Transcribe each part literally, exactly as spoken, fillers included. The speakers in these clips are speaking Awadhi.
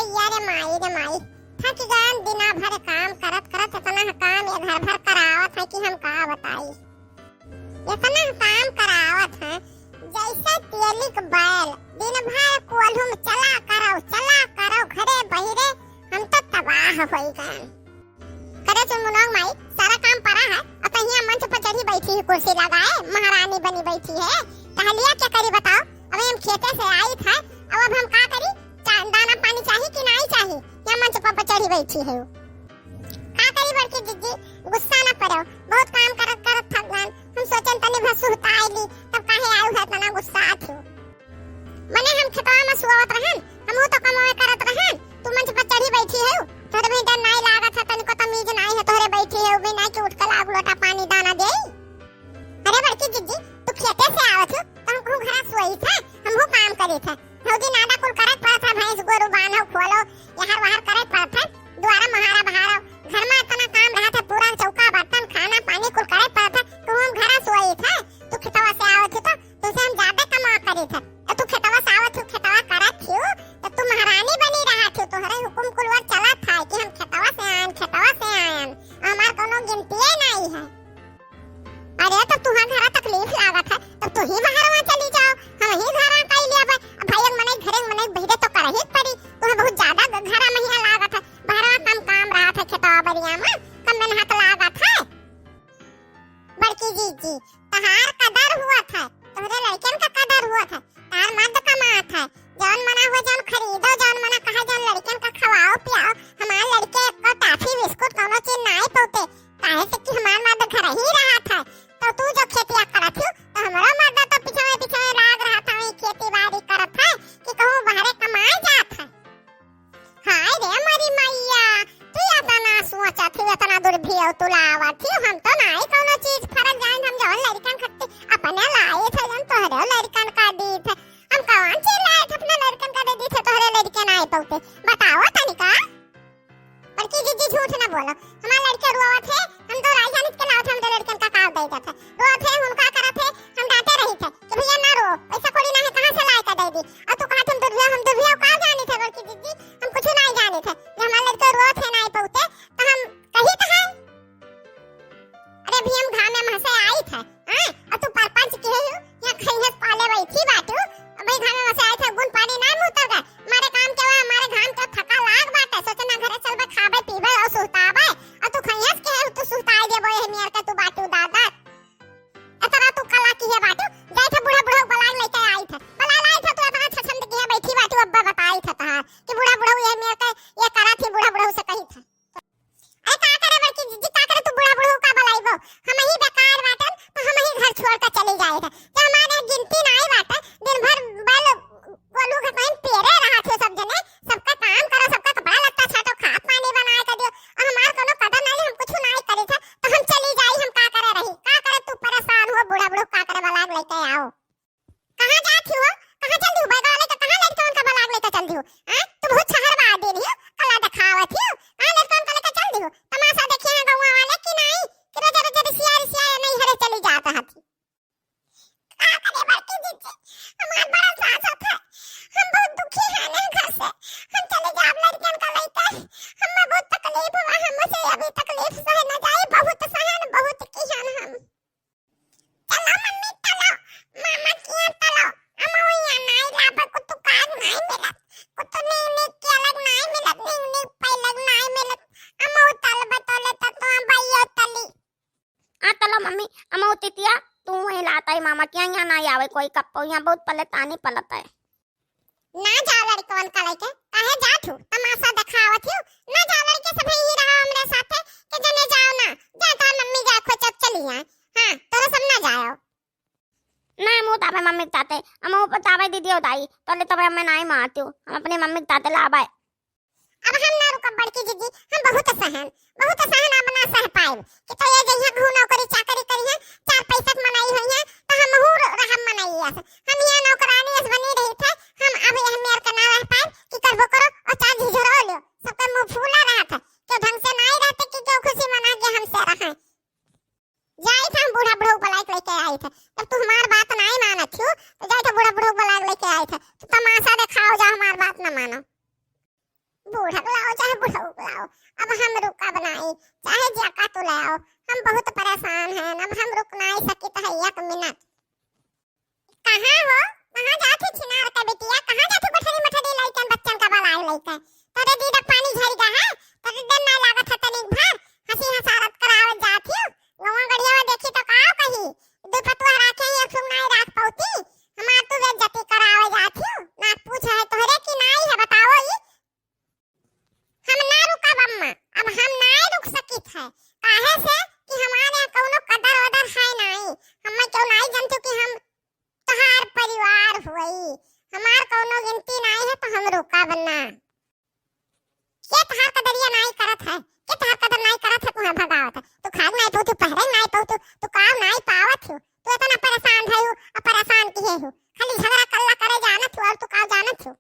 या रे माई रे माई, थक गन दिना भर काम करत करत, इतना काम ये घर भर करावत है कि हम का बताई। इतना काम करावत है, जैसे तेलिक बैल, दिन भर कोल्हू में चला करो, चला करो, घरे बहिरे, हम तो तबाह होई गए। करे चुनमुनवा माई, सारा काम परा है, अब तो हियाँ मंच पर चढ़ी बैठी है, कुर्सी लगाए, महारानी बनी बैठी है। टहलिया क्या करी बताओ? अब हम खेते से आई था, अब, अब हम का करी? चा-, दाना पानी चाही कि नाई चाही? या मंच पर, पर चढ़ी बैठी है। का करी बड़की जिज्जी, गुस्सा ना करो, बहुत काम करत करत थक गन। हम सोचन तनी भर सुहताई ली, तब काहे आऊ है तना गुस्सा आत हो? मने हम खेतवा में सुआवत रहन, हमहू तो कमावे करत रहन, तू मंच पर चढ़ी बैठी है, तोहरे भी डर नाई लागत है, तनिको तमीज नाई है, तोहरे बैठी है, भी नाई कि उठ के लाग लोटा पानी दाना देई। अरे बड़की जिज्जी, तू खेते से आवत हो, तो हम कहूँ घरा सोई था, हमहू काम करी था। भौजी नादा कुल करत पड़त है, भैंस गोरू बान्हो खोलो, यहर वहर करत पड़त है, दुआरा महारा बहारो, घर में इतना काम रहत है, पूरा चौका बर्तन खाना पानी कुल करत पड़त है, तो हम घरा सोई था, तू खेतवा से आवत हो तो तुमसे हम ज्यादा कमा करी थे। तो तू खेतवा से आवत हो, खेतवा करत हो, तो तू महारानी बनी रहत हो, तोहरे हुकुम कुलवर चलत है कि हम खेतवा से आयन, खेतवा से आयन, हमार कोनो गिनतिये नाई है। अरे तो तुहा घरा तकलीफ लागत है, तो तू ही बहरवा चली जाओ, हम ही घरा कई लेबे। अब भाई एक मने घरे मने बहिरे तो करही पड़ी, तुम्हें बहुत ज्यादा घरा महिया लागत है, बहरवा कम काम रहत है, खेतवा बरिया में कम मेहनत लागत है। बड़की जीजी, तहार कदर हुआ था, तोहरे लड़कन का कदर हुआ था, तार मर्द कमात है, जौन मना हुआ, जौन खरीदो, जौन मना कहा, जौन लड़कन का खवाओ पियाओ, हमार लड़के एको टाफी बिस्कुट कौनो चीज नाई पौते, काहे से कि हमार मर्द घर ही रहत है, तो तू जो खेतिया करत हो, तो हमरो मर्द तो पिछवे पिछवे लाग रहत है, वही खेती बाड़ी करत है कि कहूँ बाहरे कमाए जात है। हाय रे मोरी मैया, तू इतना सोचत ही, इतना दुर्भियो तू लावत ही, हम तो नाई कौनो चीज फरक जाइन, हम जौन लड़कन खातिर अपने लाई थे, जौन तोहरे लड़कन का दी थे, हम कौन चीज लाए थे अपने लड़कन का दे दी थे, तोहरे लड़के नाई पौते, बताओ तनिका। बड़की जीजी झूठ ना बोलो, हमार लड़के रोवत है, हम तो राई जानित के लावत है, हम तो लड़कन का काव दे जात है, रोवत है, उनका करत है, हम डांटे रही थे कि भैया ना रो, पैसा कौड़ी ना है, कहाँ से लाए का दे दी, और तू कहा हम दुर्भियो, हम दुर्भियो का जानी थे बड़की जीजी, हम कुछ नाई जानी थे, जब हमार लड़के रोवत है नाई पौते, तो हम कही तो है। अरे भी हम घामे में से आई थे, हाँ? और तू परपंच के हो, यहाँ खैहस पाले बैठी बाटू, अबे घामे में से आई थे, गुन पानी ना मुँह उतर गए, हमारे काम के हुआ, हमारे घाम के थका लाग बाटे, सोचे ना घरे चलबे, खाबे, पीबे और सुहताबे, और तू खैहस के हो, तू सुहताई देबो, यह मेर के तू बाटू दादा। इतना तू कला की है बाटू, जाई थे बूढ़ा बूढ़ा बलाग लेके आई थे, बला लाई थे, तू इतना छछन के है बैठी बाटू, अब्बा बताई थे तहार कि बूढ़ा बूढ़ा ये मेर के ये करा थी, बूढ़ा बूढ़ा से कही थे। अरे का करे बड़की जीजी, का करे तू बूढ़ा बूढ़ा का बलाईबो? हम ही बेकार बाटन, तो हम ही घर छोड़ के चली जाए थे। जब हमारे गिनती नाई बाटे, दिन भर बैल गोलू के कहीं पेरे रहा थे सब जने, सबका काम करो, सबका कपड़ा लत्ता छाटो, खा पानी बनाए के दियो। और हमार कोनो कदर नाई, हम कुछ नाई करे थे, तो हम चली जाई, हम का करे रही? का करे तू परेशान हो, बूढ़ा बूढ़ा का करे बलाग लेके आओ। कहाँ जात हो? कहाँ चल दियो? बैगा वाले का कहाँ लड़के उनका बलाग लेके चल दियो? हैं? तू बहुत छहर बात दे रही हो, कला दिखावत हो। कहाँ लड़के उनका लेके चल दियो? तमाशा देखे हैं गौवा वाले कि नाई? कि रोजा रोजा रिसिया रिसिया या नहीं हरे चली जात हथी। का करे बड़की जीजी? हमार बड़ा सास होत है। हम बहुत दुखी हैं ना घर से। हम चले जाब लड़कियन का लेके। हमें बहुत तकलीफ हुआ, हमसे अभी तकलीफ सहे न जाए, बहुत सहन, बहुत किहन हम। चलो मम्मी, चलो, मामा किया चलो। हम वही नाई लाबे, कुछ तो काज नाई मिलत, कुछ तो नीक नीक के अलग नाई मिलत, नीक नीक पैलग नाई मिलत। हम वो तल बतौले तो, तो हम भाइयों तली। आ चलो मम्मी, हम वो तितिया, तू वहीं लाता ही मामा किया, यहाँ नाई आवे कोई कप्पो, यहाँ बहुत पले तानी पलत है। ना जाओ लड़कवन का लेके, काहे जात हो? तमाशा देखावत हो? ना जाओ लड़के सब यही रहा हमरे साथे, के जने जाओ ना, जा तोर मम्मी जाए खोचब चली आए। हाँ, तोरा सब ना जाओ। ना, हम उतावे मम्मी के साथे, हम ऊपर जावे दीदी और दाई, तो ले तबे हमें नाई मारती हूँ, हम अपनी मम्मी के साथे लावे। अब हम ना रुकब बड़की जीजी, हम बहुत सहन, बहुत सहन अब ना सह पाएब। कि तो ये जइहे घू नौकरी चाकरी करिहे, चार पैसा के मनई होइहे, तो हमहू र-, रहब मनई अस। हम यहाँ नौकरानी अस बनी रही थे, हम अब यह मेर के ना रह पाएब कि करबो करो और चार झिझरो लियो। सबके मुँह फूला रहत है, कि ढंग से नाई रहते कि जो खुशी मना के हमसे रहे। जाई थे हम बूढ़ा बुढ़ऊ बलाइक लेके आई थे, जब तू हमार बात नाई मानत हो, तो जाई थे बूढ़ा बुढ़ऊ बलाइक लेके आई थे, तो तमाशा देखाओ जा, हमार बात ना मानो। बूढ़ा के लाओ चाहे बुढ़ऊ के लाओ, अब हम रुकब नाई, चाहे जेका तू ले आओ, हम बहुत परेशान हैं, अब हम रुक नाई सकित है एक मिनट। कहाँ हो, कहाँ जात ही छिनार के बिटिया, कहाँ जात ही बठरी मठरी लइकन बच्चन का बलाए लइके? तोरे दीदा पानी झरिगा है, तोरे देर नाई लागत है तनिक भर, हँसी हँसारत करावत जात ही। गौवा गड़िया में देखी तो का कही, दू पतुआ राखे ही, एक ठो नाई राख पौती, हमार तू बेइज्जती करावे जात ही। ना पूछ है तोहरे की नाई है, बताओ ई। हम ना रुकब अम्मा, अब हम नाई रुक सकित है, काहे से कि हमारे यहाँ कौनो कदर वदर है नाई। हमें क्यों नाई जानते कि हम तोहार परिवार हुई, हमार कौनो गिनती नाई है तो हम रुकब ना। के तोहार कदरिया नाई करत है, के तोहार कदर नाई करत है, तुहें भगावत है। तू खाग नाई पाऊ, तू पहरे नाई पाऊ, तू, तू काम नाई पावत हो, तू इतना परेशान है हो, अब परेशान किहे हो, खाली झगड़ा कल्ला करे जानत हो और तू का जानत हो।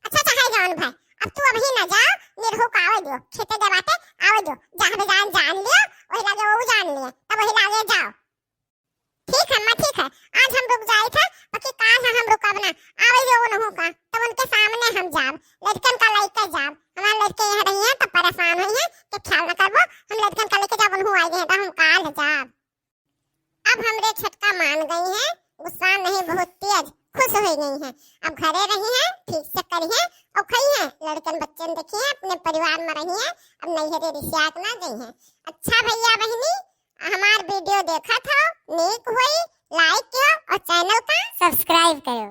अच्छा चाहे जौन भाई, अब तू अभी ना जाओ, निरहू का आवे दियो, खेते दे बाटे आवे दियो, जहाँ भी जान जान लियो, वही लागे वो जान लिए, तब वही लागे जाओ। ठीक है अम्मा, ठीक है, आज हम रुक जाए थे, बाकी काल हम रुकब ना, आवे दियो उनहू का, तब उनके सामने हम जाब, लड़कन का लेके जाब, हमारे लड़के यहाँ रही हैं तो परेशान हुई हैं, तो ख्याल ना करबो, हम लड़कन का लेके जाब, उनहू आए हैं तो हम काल जाब। अब हमरे छोटका मान गई हैं, गुस्सा नहीं बहुत तेज, खुश हो गई हैं। अब घरे रही हैं, ठीक से करी हैं और खाई हैं। लड़कन बच्चन देखी हैं, अपने परिवार में रही हैं, अब नैहरे रिसियात ना गई हैं। अच्छा भैया बहनी, हमार वीडियो देखत हो, नीक होई, लाइक कियो और चैनल का सब्सक्राइब करो।